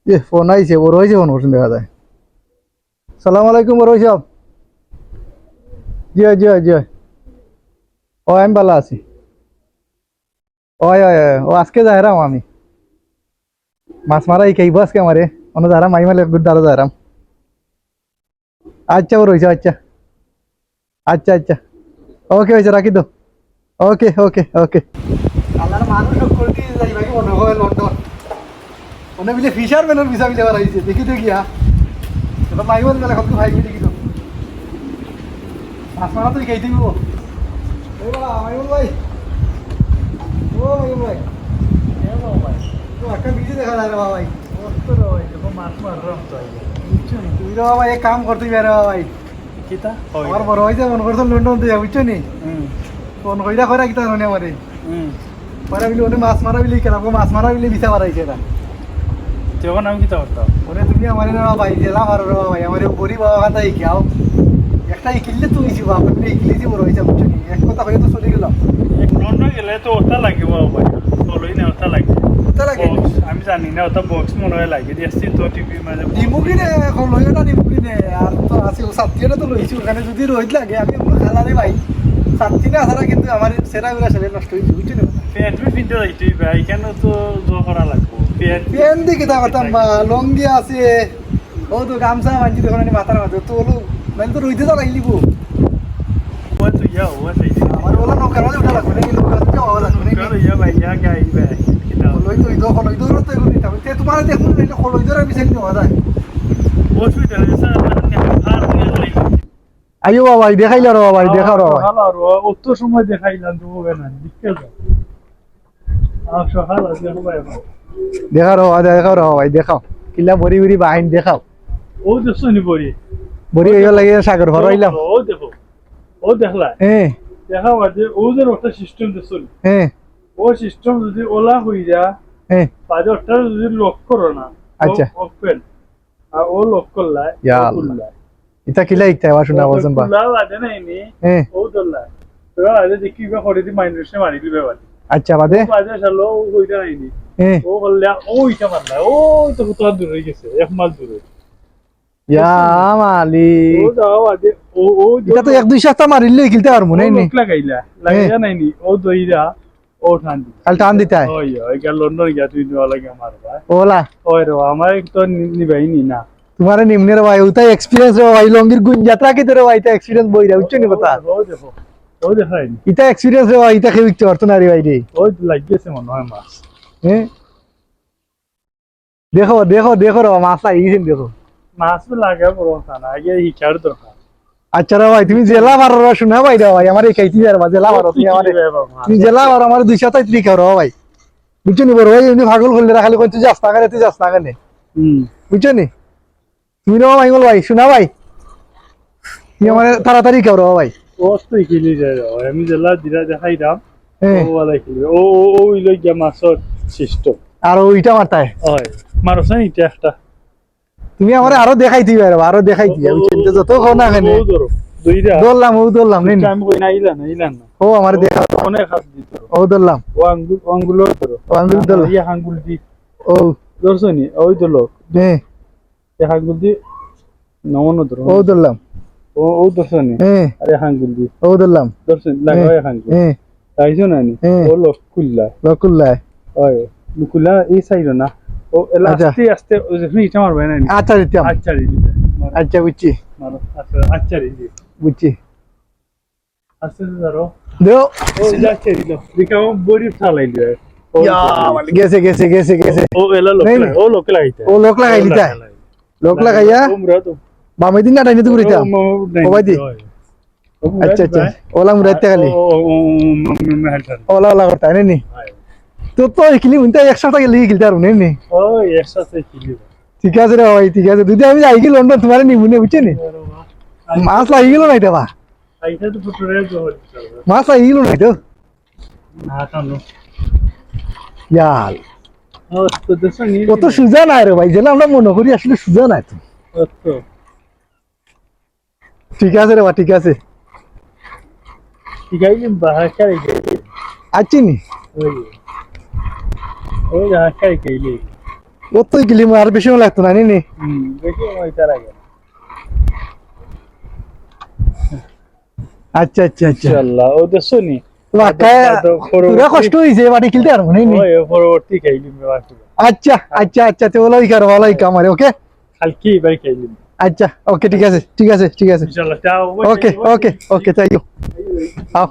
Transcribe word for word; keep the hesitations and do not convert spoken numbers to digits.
এ, ফোন আইছে, বড় ভাইয়ে ফোন করছইন দেখা যায়। সালাম আলাইকুম বড় ভাইসাব। জি অয়, জি অয়, জি অয়। ও, আমি ভালা আছি। অয়, অয়, অয়। ও, আজকে যাইরাম আমি। মাছ মারা হিকাইবো আজকে আমারে। অনো যাইরাম, মাইমালে গুড দারো যাইরাম। আচ্ছা, বড় ভাইসাব, আচ্ছা। আচ্ছা, আচ্ছা। ওকে, অইছে, রাখি দেও। ওকে, ওকে, ওকে। আল্লাহর মানুষ হকল দি যাইবা কি মনে হয় লন্ডন? অনে বিলে ফিশারম্যানর ভিসা বিলে বাড়াইছে, দেখি তো গিয়া। এটা মাইমন গেলে কত ভাই দেখি তো। মাছ মারা তো হিকাই দিবো। এই বাবা, মাইমন ভাই। ও মাইমন ভাই। এ বাবা ভাই। তো একটা ভিডিও দেখা যায় রে বাবা ভাই। কত রে ভাই, দেখো মাছ মারলাম তো আইয়া। বুঝছো নি? তুমি রে বাবা, এক কাম করতে পারো বাবা ভাই। কিতা? আমার বড় ভাইয়ে ফোন করছে লন্ডন থাকি, বুঝছো নি? হুম। ফোন কইরা কইরা কিতা জানো নি আমারে? হুম। কইরা বিলে অনে মাছ মারা বিলে কেন, মাছ মারা বিলে ভিসা বাড়াইছে এরা। তখন আমি কিতা করতাম? অনে তুমি আমারে না ভাই, জেলা পারো রে ভাই, আমারে গরিব বাবা কথা হিকাও। একটা হিকিলে তো অইছে বাবা, তুমি হিকিলে যে বড় ভাইসাব, বুঝছো নি? এক কথা কইয়া তো চলে গেলাম। এক লন্ডন গেলে তো ওটা লাগে বাবা ভাই, বলোই না ওটা লাগে। ওটা লাগে? বক্স, আমি জানি না, ওটা বক্স মনে হয় লাগে, দেখছি তো টিভির মাঝে। নিমুকি নে, এখন লইও না নিমুকি নে, আর তো আছে, ও সাথীরা তো লইছি, ওখানে যদি রোদ লাগে, আমি এমন খালা রে ভাই, সাথী না ছাড়া কিন্তু আমার সেরা বেরা সেরা নষ্ট হইছে, বুঝছো নি? প্যান্ট পিন্টে যাইতে হইবে, এখানে তো জো করা লাগবো। প্যান্ট প্যান্ট দিয়ে কিতা করতাম বা, লুঙ্গি আছে, ও তো গামছা বান্ধি দেখো না মাথার মাঝে, তো হলো, মানে তো রইদে তো লাগিলিব। ও তো ইয়া, ও আছে, এই যে আমার ওলা নৌকার মাঝে উঠা লাগবে, নাকি নৌকার মাঝে যাওয়া লাগবে, নাকি? নৌকার ইয়া ভাই, ইয়া গাই ভাই, কিতা? লই তো, ওই তো, লই তো, তো এগুলো নিতাম। তে তোমার দেখুন, এটা লই তো আমি সেদিন হওয়া যায়। অসুবিধা নেই, স্যার, আপনার নেই, আর নিয়ে যাই। আইও বাবা, এই দেখাইলা রে বাবা, এই দেখাও রে বাবা। সকাল আর ও-, অত সময় দেখাইলাম তো হবে না, দেখতে যাও। আর সকাল আর দেখো ভাই এখন। দেখাও রে বাবা, দেখাও রে বাবা, এই দেখাও। কিলা বড়ি বড়ি বাইন দেখাও। ও দেখছো নি বড়ি? বড়ি ও হইয়া দেখো। লাগে সাগর ভরা হইলাম। ও দেখো, ও দেখলা? হ্যাঁ। দেখা বাদে ও যে একটা সিস্টেম দেখছো নি? হ্যাঁ। ও সিস্টেম যদি ওলা হইয়া, হ্যাঁ। বাদে ওটা যদি লক করো না, আচ্ছা। ওপেন, আর ও লক করলা, ইয়া ও আল্লাহ। খুললা। ইতা কিলা ইতা আবার শোনা ও বলছেন বা? খুললা বাদে নাই নি, হ্যাঁ। ও ধরলা। তোরা বাদে দেখি ইবা করে দি মাইনরিশে মারি দিবে বাদে। আচ্ছা, বাদে? ও বাদে শালো ও কইতা নাই নি। হ্যাঁ। ও বললে, ও ইটা মারলা, ও তো কত দূর হয়ে গেছে, এক মাইল দূরে। ইয়া মালিক। ও যাও বাদে, ও, ও ইটা তো এক দুই সপ্তাহ মারিলে খেলতে পারবো, ও নাই নি? লক লাগাইলা, লাগাইলা হ্যাঁ। নাই নি, ও দইরা, ও টান দিতা। খালি টান দিতায়? ওই, ওই, গেল লন্ডন গিয়া তুই দেওয়া লাগে আমার ভাই। ওলা। ওই রে, আমার তো নি-, নিবাই নি না। তোমারে নিমনে রে ভাই, ওটাই এক্সপিরিয়েন্স রে ভাই, লঙ্গির গুণ যাত্রা কি তোর ভাই, এটা এক্সপিরিয়েন্স বই রে, বুঝছো নি কথা? ও দেখো, ও দেখো, ও দেখাই নি। এটা এক্সপিরিয়েন্স রে ভাই, এটা কেউ ইচ্ছে করতো না রে ভাই রে। ওই লাগিয়েছে মনে হয় মাছ। হ্যাঁ? দেখো, দেখো, দেখো রে, মাছ লাগিয়েছেন দেখো। মাছ তো লাগে বড় কথা না, আগে হিকার দরকার। আচ্ছা রে ভাই, তুমি জেলা বারো রে, শোনা ভাই রে ভাই, আমার এই খাইতে যার বা জেলা বারো, তুমি আমার, তুমি জেলা বারো, আমার দুই সাতাইশ লিখা রে ভাই। বুঝছো নি বড় ভাই, এমনি পাগল করলে খালি কই তুই যাস না কেনে, তুই যাস না কেনে? হুম। বুঝছো নি? তুমি রে ভাই, বল ভাই, শোনা ভাই। তুমি আমার তাড়াতাড়ি খাও রে ভাই। ও তুই কিলি যায় রে ভাই, আমি জেলা দিরা দেখাইতাম। হ্যাঁ। ও ওয়ালা কিলি। ও, ও, ও, ওই লই গিয়া মাছর সিস্টেম। আর ওইটা মারতায়? ওই, মারছ না ইটা একটা। তুমি আমারে আরো দেখাই দিবে রে, আরো দেখাই দিবে। আমি ও, চিন্তা যত কও না কেনে। ও ধরো, দুইটা। ধরলাম, ও ধরলাম, নেই, নেই। আমি কই না, ইলা না, ইলা না। ও আমারে ও, দেখা। অনেক হাত দিত। ও ধরলাম। ও আঙ্গুল, ও আঙ্গুল ধরো। ও আঙ্গুল ধরলাম। ইয়া আঙ্গুল দি। ও। ধরছো নি? ওই ধরলো। হ্যাঁ। এক আঙ্গুল দি নমন ধরো। ও ধরলাম। ও, ও ধরছো নি? হ্যাঁ। আরে এক আঙ্গুল দি। ও ধরলাম। ধরছো নি? লাগা হ্যাঁ। এক আঙ্গুল। হ্যাঁ। তাইছো না নি? হ্যাঁ। ও লক খুললা। লক খুললা। ওই, লক খুললা, এই সাইডো না। ও, এলা আচ্ছা। আস্তে আস্তে, ও যে, ইটা মারবে না নি? আচ্ছা, দিতাম। আচ্ছা, দি দিতে। মারো। আচ্ছা, বুঝছি। মারো। আচ্ছা, আচ্ছা, দি দি। বুঝছি। আস্তে আস্তে ধরো। দেও। ও, যা, আচ্ছা, দিল। দেখো, ও বড়ি ফালাই দিবে। ও ইয়া, বড়ি। মানে, গেছে, গেছে, গেছে, গেছে। ও, এলা লক নেই, লাই-, নেই। ও লক লাগাইতে। ও লক লাগাই ও দিতা। লক লাগাই। লক লাগাইয়া? ও, আমরা তো। বামে দিন না, ডাইনে তো ঘুরিতাম। ও, ও, নাই, ও ভাই। নাই। আচ্ছা, আচ্ছা। ওলা মুরাইতে খালি। ও, ও, ও, ও, ম-, ম-, ম-, হেলতাম। ওলা, ওলা করতে, নেই নি? হয়। তো, তো এই কিলি, উনটা এক সপ্তাহ গেলে এই কিলতে পারবো, নেই নি? ও, এক সপ্তাহ কিলি। ঠিক আছে রে ভাই, ঠিক আছে। যদি আমি যাই কি লন্ডন, তোমারে নিবো নে, বুঝছো নি? আরে বাবা। মাছ লাগি গেল না এটা বা? আইসা তো পুটুরে জোহর দিতে হবে। মাছ লাগি গেল না এটা? না, কেন? ইয়াল। ও, তো দেশে নিয়ে অত গেলে। সুজা নাই রে ভাই, যেটা আমরা মনে করি আসলে সুজা নাই তো। ও তো। ঠিক আছে রে বা, ঠিক আছে। ঠিক আছে, বাহার খাই খাই। আচ্ছা নি? ওই। ওই বাহার খাই খাই। কত গেলি আর বেশি সময় লাগতো না, নি, নি? হুম, বেশি সময় লাগে না। আচ্ছা, আচ্ছা, আচ্ছা। ইনশাআল্লাহ, ও দেখছো নি? বাক্কা, তো পরবর্তী- তোরা কষ্ট হইছে, বাড়ি খেলতে পারবো না, নি? ওই, ও পরবর্তী খাইলিম বাকি। আচ্ছা, আচ্ছা, আচ্ছা, তো ওলাই কার, ওলাই কামারে, ওকে? কালকে বাড়ি খাইলিম। আচ্ছা, ওকে, ঠিক আছে, ঠিক আছে, ঠিক আছে। ইনশাআল্লাহ, তা ওকে, ওকে, ওকে, থ্যাংক ইউ। আও।